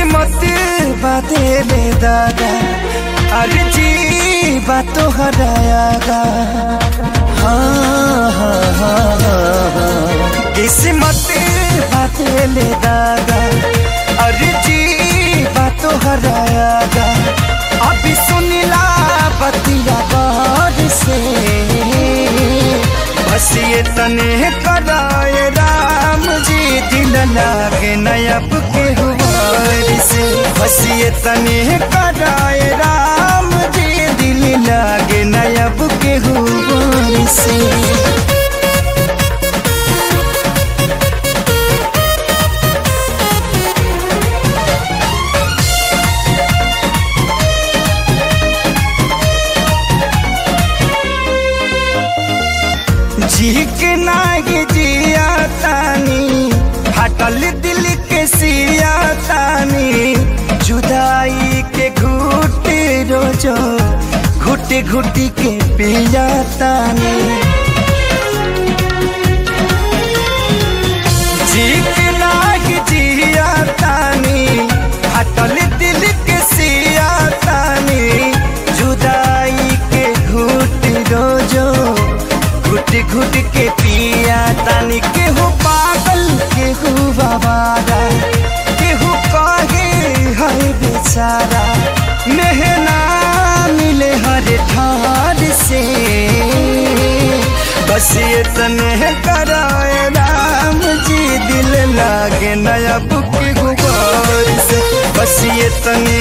किस्मत बातें ले दादा अर्जी बातों हरायागा। हाँ हाँ हाँ हाँ किस्मत बातें ले दादा अर्जी बातों हरायागा। अभी सुनिला बतिया गौर से बस ये तने कराए राम जी दिल लागे नयब के हुआर से। बस ये तने कराए राम जी दिल लागे नयब के हुआर से। झीक नागी जिया तानी फटल दिल के सिया तानी जुदाई के घुट रोजो घुट घुट के पिया तानी। झीक नागी जिया तानी फटल दिल के सिया तानी जुदाई के घुट रोजो घुट घुट के पिया तानी। केहू पागल केहू बाबारा केहू काहे है बेचारा मेहना मिले हर ठार से। बस ये तने कराए राम जी दिल लागे नया बुक गुबार से। बस ये तने